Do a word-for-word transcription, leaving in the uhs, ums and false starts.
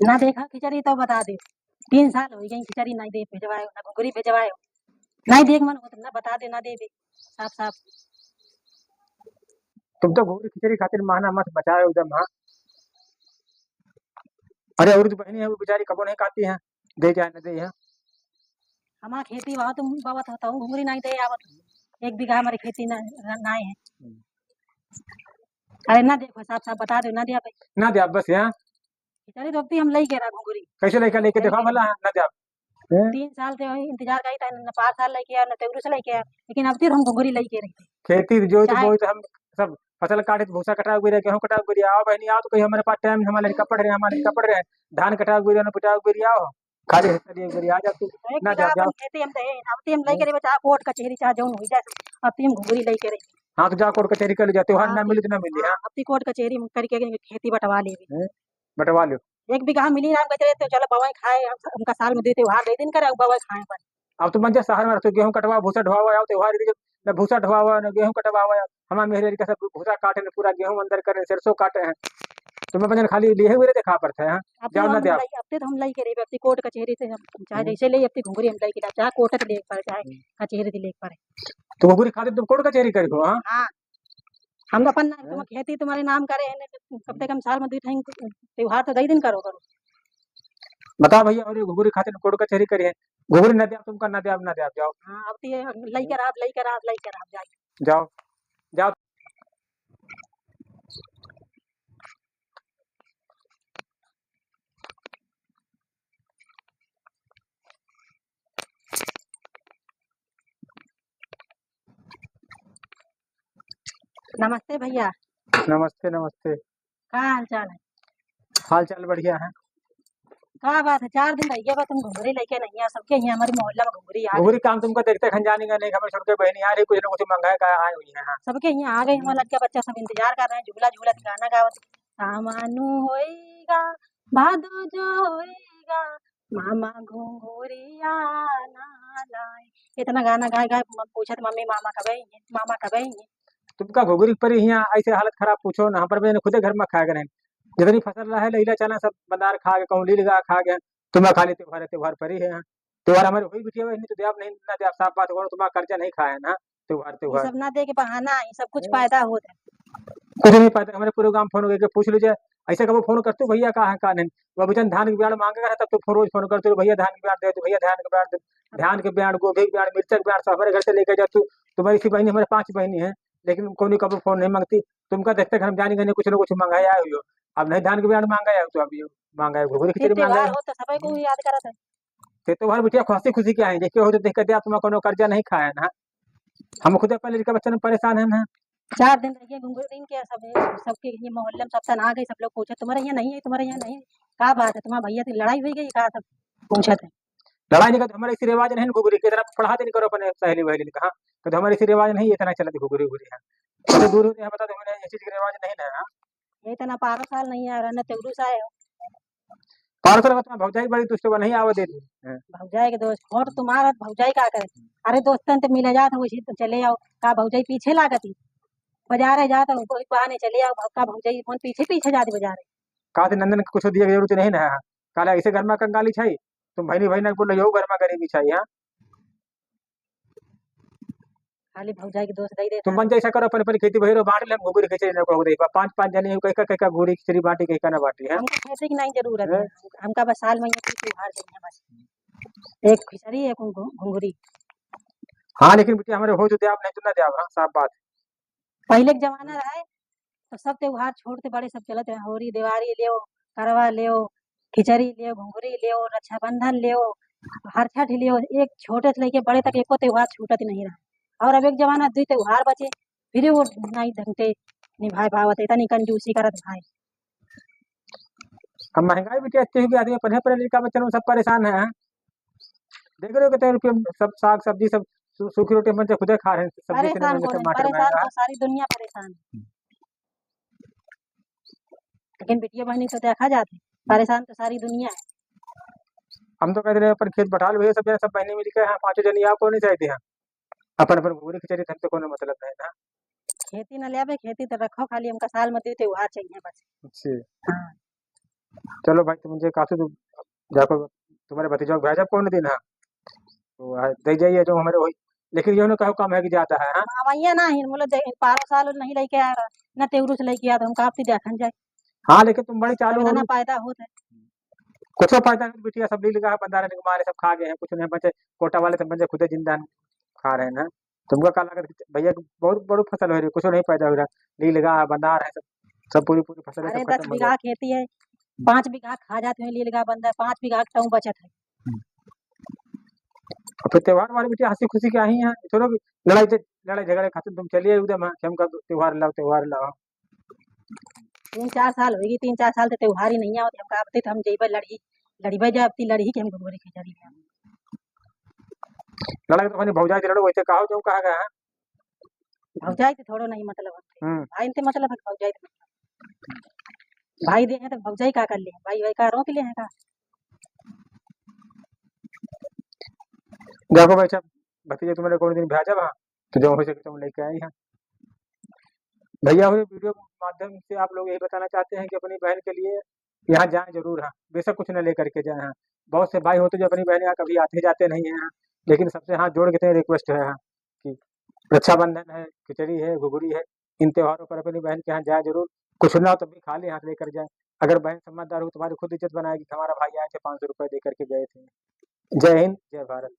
ना देखा खिचड़ी तो बता दे, तीन साल होइ गए खिचड़ी नाहीं दे भेजवाए, ना घुघरी भेजवाए, नाहीं देख मन होत ना बता दे, ना देबे साफ साफ। तुम तो घुघरी खिचड़ी खातिर माना मत बचाए एकदम, हाँ। अरे और तो बहनी है, वो बेचारी कबो नहीं खाती हैं, दे जाए ना दे यहाँ। हमार खेती वहाँ तुम बाबत होता हूँ, घुघरी नाहीं दे आवत, एक बीघा हमारी खेती ना, ना है। हम्म। अरे ना देखो, साफ साफ बता दो, ना दिया भाई। ना दिया बस यहाँ। बेचारी तो अब हम लई के रहा घुघरी। कैसे लइका लेके देखा भला, ना दिया। हैं? तीन साल से वही इंतजार करी था, ना पाँच साल लइके आया, ना तेवरू से लइके आया, लेकिन अब तक हम घुघरी लइके रही। खेती जोत चाहे बोई तो हम सब फसल काटे तो भूसा कटाव गिरे, गेहूँ कटाव गिरे, आओ बहनी आओ तो कहीं हमारे पास टाइम, हमारे लड़का पढ़ रहे हैं, हमारे लड़का पढ़ रहे हैं, धान कटाव गिरे, ना पिटाव गिरे, आओ खाली हिस्सा लिए गिरे, आ जा तू। एक ना बीघा जा, अपन जाओ। खेती हम दे, अब तक हम लइके रही, चाहे कोर्ट कचहरी चाहे जौन हो जाए, अब तक हम घुघरी लइके रही। हाँ तो जा कोर्ट कचहरी कर ले जा, त्योहार हाँ, ना अब मिले तो ना मिले, हाँ, हाँ। अब तक कोर्ट कचहरी हम करके खेती बटवा लेबे। हैं? बटवा लो। एक बीघा मिली नाम कहते रहे, तो चलो बवाई खाए, हम, हमका साल में दे त्योहार दे दिन करे, बवाई खाए पर। अब तो मन जा शहर में रहते, गेहूँ कटवा, भूसा ढोवा, आओ त्योहार दे, ना भूसा ढोवा, ना गेहूँ कटवा, हमारे मेहरे का सब भूसा काटे, ना पूरा गेहूँ अंदर करे, सरसों काटे हैं। तो मैं बजन खाली लिए हुए देखा पड़ता है, हाँ? अब तो जाओ ना हम दिया। लई, अब तो हम लइके रही, अब तो कोर्ट कचहरी से हम चाहे हम्म। जैसे ले, अब तो घुघरी हम लइके जाओ, चाहे कोर्ट से ले पड़े, चाहे हम्म। कचहरी से ले पड़े। तो घुघरी खातिर तुम कोर्ट कचहरी कर दो, हाँ? हाँ। हम तो अपन ना, हैं? तुम खेती तुम्हारे नाम करे हैं, कम से कम साल में दो टाइम त्योहार तो दई दिन करो, करो। बता भैया, और ये घुघरी खातिर कोर्ट कचहरी करी है, घुघरी ना दे, तुमका ना दे, ना दे, जाओ। हाँ, अब तो ये लइके रहा, लइके रहा, लइके रहा, जाओ। जाओ, जाओ। नमस्ते भैया। नमस्ते, नमस्ते। का हाल चाल है? हाल चाल बढ़िया है। का बात है, चार दिन रह गया बा, तुम घुघरी लइके नहीं आ, सबके यहाँ हमारे मोहल्ला में घुघरी आ गई। घुघरी काम तुमका देखते खन जानी का नहीं, हमें छोड़ के बहनी आ रही, कुछ ना कुछ मंगाए का आए हुई है। हाँ। सबके यहाँ आ गई, हमारे लड़का बच्चा सब इंतजार कर रहे हैं, झूला झूलत गाना गावत, सामानु होइगा, भादो जो होइगा, मामा घुघुरिया ना लाए। इतना गाना गाए गाए, म-, पूछत, "मम्मी, मामा कब आएंगे? मामा कब आएंगे?" तुमका घुघुरी परी हियाँ ऐसे हालत खराब पूछो ना, पर मैंने खुदे घर में खाए के नहीं। जितनी फसल रहे, लहिला चना सब बंदार खा गए, कहूँ लील गा खा गए। तुम्हें खाली त्योहार, त्योहार परी है। त्योहार हमारे हुई बिटिया, नहीं तो द्याब नहीं, ना द्याब, साफ बात करो, तुम्हारा कर्जा नहीं खाया ना। त्योहार, ये त्योहार। सब ना दे के बहाना, ये सब कुछ हैं? फायदा होत है। कुछ नहीं फायदा, हमारे पूरे गाँव फोन करके पूछ लीजिए, ऐसे कबो फोन करतू भैया का है का नहीं। वो अभी जन धान के ब्याड़ मांगे है, तब तो फोन, रोज फोन करते हो, "भैया धान के ब्याड़ दे दो, भैया धान के ब्याड़ दे, धान के ब्याड़, गोभी के ब्याड़, मिर्चा के ब्याड़ सब हमारे घर से लेके जातू।" तुम्हारी इसी बहनी, हमारे पांच बहनी है, लेकिन कोई कबो फोन नहीं मांगती। तुमका देखते घर में जाने के नहीं, कुछ ना कुछ मंगाए आए हुई हो। अब नहीं धान के ब्याड़ मांगा है, तो अभी मांगा है, घुघुरी खिचड़ी मांगा है। त्योहार हो तो सबै को याद करत है। ते त्योहार बिटिया खुशी खुशी के आए, देखे हो तो देख के दे, तुम्हारा कोनो कर्जा नहीं खाया ना। हम खुद अपने लड़का बच्चन में परेशान है ना। चार दिन रह गए घुघुरी के, सब, सबके ये मोहल्ले में सब तना गए, सब लोग पूछे, "तुम्हारे यहाँ नहीं है, तुम्हारे यहाँ नहीं है, का बात है, तुम्हारा भैया से लड़ाई हुई गई का?" सब पूछत है। लड़ाई नहीं करते, हमारे इसी रिवाज नहीं घुघुरी के, इतना पढ़ा दिन करो अपने सहेली वहेली ने कहा, तो हमारे इसी रिवाज नहीं, इतना चलत घुघुरी घुघुरी है। तो दूर होते हैं, बता दो, हमारे ये चीज के रिवाज नहीं ना है। ये इतना पारो साल नहीं आया, रहने तेवरू से आए हो। पारो साल का तुम्हारा भौजाई बड़ी दुष्ट बा, नहीं आवे देती। हाँ। भौजाई के दोस्त, वोट तुम्हारा, भौजाई का करे? अरे दोस्तन ते मिले जात हो, वैसे तो चले आओ। का भौजाई पीछे लागत ही? बाजारे जात हो, कोई बहाने चले आओ, का भौजाई कौन पीछे पीछे जाती बाजारे? का ते नंदन के कुछ दिए के जरूरत नहीं ना है। काले ऐसे घर में कंगाली छाई, तुम बहनी बहन को ले जाओ, घर में गरीबी छाई, हाँ? खाली भौजाई के दोष दे दे। तुम मन जैसा करो, अपन, अपन खेती बहिरो बांट ले, हम घुघुरी खिचड़ी ना कहो दे। पांच, पांच जने हो, कहीं का, कहीं का घुघुरी खिचड़ी बांटी, कहीं का ना बांटी, हैं? हमको खेती की नहीं जरूरत है। हैं? हमका बस साल में एक ही त्योहार चाहिए बस। एक खिचड़ी, एक घु-, घुघुरी। हाँ, लेकिन बिटिया हमारे हो तो दे आप, नहीं तो ना दे आप, हाँ, साफ बात। पहले के जमाना रहे, तो सब त्योहार छोट से बड़े सब चलत रहे, होरी, देवारी लेओ, करवा लेओ, खिचड़ी लेओ, घुघुरी लेओ, रक्षाबंधन लेओ, हर छठ लेओ, एक छोटे से लेके बड़े तक एको त्योहार छूटत नहीं रहा। और अब एक जमाना दुई त्योहार बचे, फिर वो नहीं ढंग से निभाए पावत, इतनी कंजूसी करत भाई। अब महंगाई भी तो इतनी हो गई, आदमी पढ़े पढ़े लिखा बच्चन सब परेशान है। देख रहे हो कितने रुपये सब साग सब्जी सब सू-, सूखी रोटी हम तो खुदे खा रहे हैं, सब्जी इतने परेशान महंगे कौन है? टमाटर परेशान महंगा तो है। सारी दुनिया परेशान है। लेकिन बिटिया बहनी तो देखा जात है, परेशान तो सारी दुनिया है। हम तो कहते रहे, अपन खेत बटाल भैया, सब जने, सब बहनी मिलके, हाँ, पांचों जनी आओ, कौन नहीं चाहते हैं, अपन, अपन घुघुरी खिचड़ी, तो हमसे कोनो मतलब नहीं ना। खेती न लेबे, खेती तो रखो, खाली हमका साल में दो त्योहार चाहिए बस। अच्छा। हाँ। चलो भाई, तुम मुझे काफी दु-, जाको तुम्हारे भतीजा को भेजा कौन दिन है, तो आ, दे जाइए जो हमारे वही, लेकिन ये उन्हें कहो कम है कि ज्यादा है, हाँ? अब आइए ना, हिन बोलो, जय हिंद, पारो साल नहीं लेके आ रहा, ना तेवरू से लेके आ, तो हम कहा, आप देखन जाए। हाँ, लेकिन तुम बड़े चालू हो ना, गई। पैदा होत है। कुछ पैदा नहीं, बिटिया सब लील गा है, बंदा रहने के मारे सब खा गए हैं, कुछ नहीं बचे, कोटा वाले सब बचे, खुदे जिंदा खा रहे हैं ना। तुमका का लागत कि भैया बहुत बड़ो फसल हो रही, कुछ नहीं पैदा हो रहा, लील गा है, बंदा रहे सब, सब पूरी, पूरी फसल है, अरे, सब दस खत्म हो गया। बीघा खेती है, पाँच बीघा खा जाते हैं, लील गा बंदा, पाँच बीघा के टऊ बचत है। हम्म। और फिर त्योहार वाले बिटिया हंसी खुशी के आई हैं, छोड़ो कि लड़ाई झ-, लड़ाई झगड़े खातिर तुम चलिए उधर, हम, हम का त्योहार लाओ, त्योहार लाओ। तीन चार साल होगी, तीन चार साल से त्योहार ही नहीं आवत, हम का बताई, तो हम जइबे लड़ही, लड़िबे जाए, अब ती लड़ही के हम घुघुरी खिचड़ी ले आवे। लड़ाई तो अपनी भौजाई से लड़ो, वैसे कहो जो कहा गया है। भौजाई से थोड़ो नहीं मतलब है। हम्म। भाई इनसे मतलब है, भौजाई से मतलब। भाई दे हैं तो भौजाई का कर ले, भाई वही का रोक ले हैं का? देखो भाई साहब, भतीजे तुम्हारे कौन दिन भेजा वहाँ, तो जो हो सके तुम लेके आई हैं। भैया, हुई वीडियो के माध्यम से आप लोग यही बताना चाहते हैं कि अपनी बहन के लिए यहाँ जाएं जरूर, हाँ, बेशक कुछ न लेकर के जाएं, हाँ। बहुत से भाई होते जो अपनी बहन यहाँ कभी आते जाते नहीं हैं, हाँ, लेकिन सबसे हाथ जोड़ के रिक्वेस्ट है, हाँ, कि रक्षाबंधन है, खिचड़ी है, घुघुरी है, इन त्योहारों पर अपनी बहन के यहाँ जाएं जरूर, कुछ ना हो तब भी खाली हाथ लेकर जाएं। अगर बहन समझदार हो, तुम्हारी खुद इज्जत बनाएगी कि हमारा भाई आए थे, पाँच सौ रुपए दे करके गए थे। जय हिंद, जय भारत।